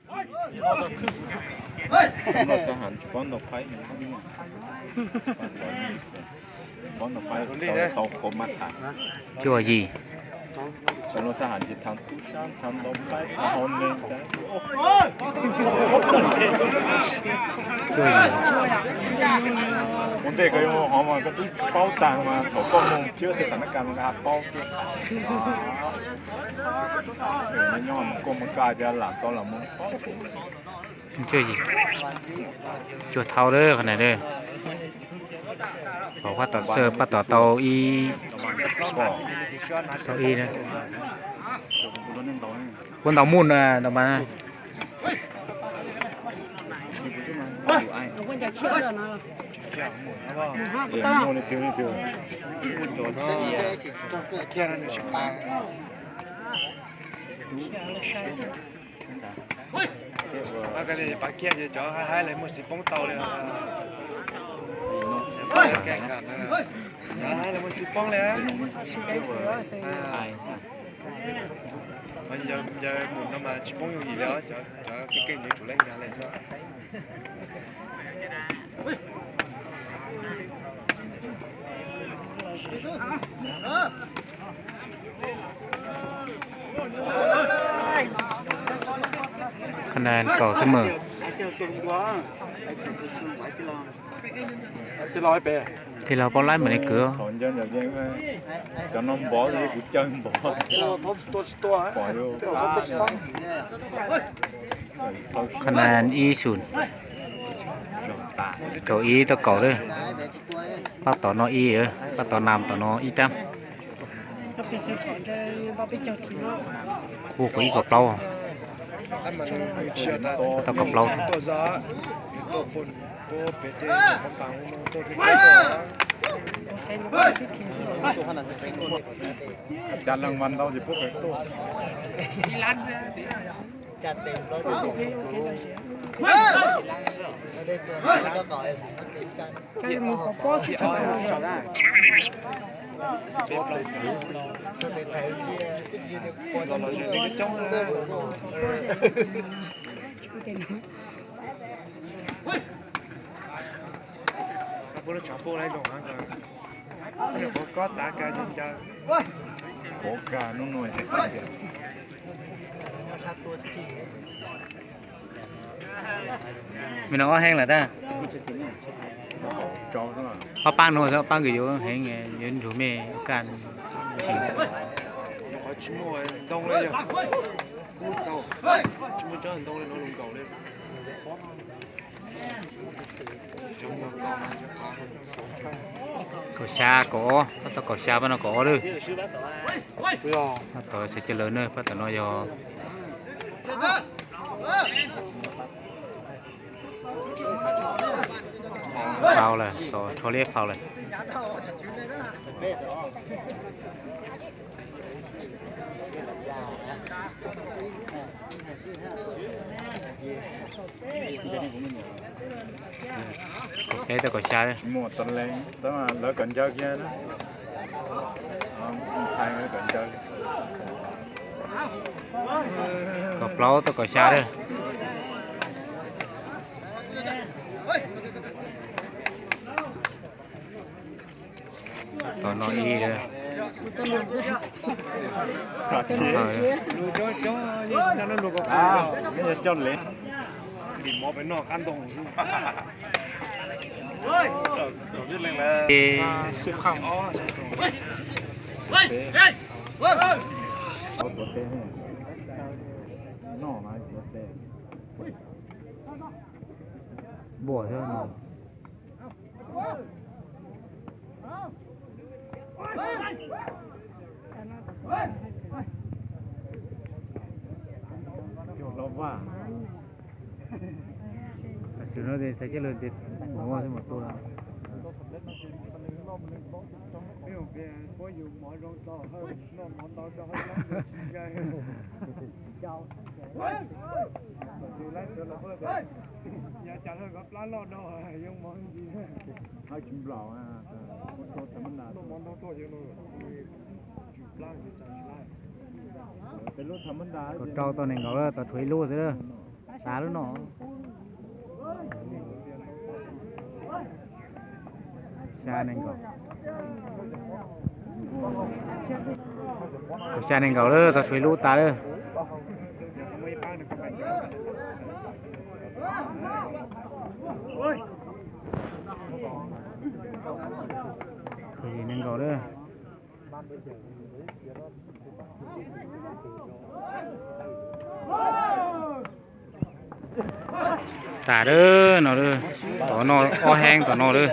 Cov loj thab ham tsis paub ntaus phab, paub ntaus phab tau qhov maj tham. Cuaj yim. Cov loj thab ham tsis tham tub sab, tham ntaus phab, tham hauv neeg tas. Cuaj yim. Ua ntej koj yuav hov mas koj twb paub tag mas thaum koj mus thiab xwb tam na kas mas koj paub kiag. Nyob mus koj mus kaj tias lam tau lam mus. Cuaj yim. Cuaj thauj lawm qhov na lawm. Pab tom xwb pab tom tau ib, tau ib na. Puab ntaus muj na ntaus mas. Pab kiag ces cov haib haib lawv muaj xis poob tau li. Cov haib lawv muaj xis poob li. Yog mus no mas tsis poob yooj yim li os, cov keej keej ces tsum leej nyag li xwb. Qhov na kaum xwb mas. Tig los paub laib mam li kwv. Cov no npov li kuv caw npov. Qhov na ib xum. Kaum ib tau kaum lawm. Pab tom no ib, pab tom nam tom no ib tab. Hu kaum ib kaum plaub. Tau kaum plaub. Cas leej mas ntau ces puab pem tuaj. Puab lub tshav puj laib zoo heev, nyuam qhuav kob tav ka ncaws ncaws. Qhuav ka hnub no. Me no ob heev lawm tab. Ob pab no xwb, ob pab nkawd yuav heev, yuav nrug mej kaj tsis. Tsis muaj ntoo li, tsis muaj tsob ntoo li no lus nkaus li. Kaum xya kaum ob, pab tau kaum xya pab no kaum ob lawm. Pab tom Xaiv Caj Lawg na, pab tom no yog faul lawm, tom rho liab faul lawm. Kaum peb tau kaum xya. Lawv kom ncaws kiag, ntshai kom ncaws. Kaum plaub tau kaum xya lawm. Tom no ib. Npuaj thiab no. Los vaj. Tam sim no ces Xaiv Caj Lawg ces mov xwb mas tua. Puab yug mov zoo tau, noj mov ntau rau hauv plab tsis ntshai. Tus laib sawv los, yog cas lawv nkawd plab loj no yoo mov ntsis. Noj mov ntau tuaj yog no, tsum plab tsis laib. Kaum rau tau nees nkaum lawm, tau tshuav ib lub xwb lawm. Tas lub no. Xya nees nkaum. Kaum xya nees nkaum lawm, tau tshuav ib lub tas lawm. Kaum yim nees nkaum lawm. Tas lawm no lawm. Tom no ob heev tom no lawm.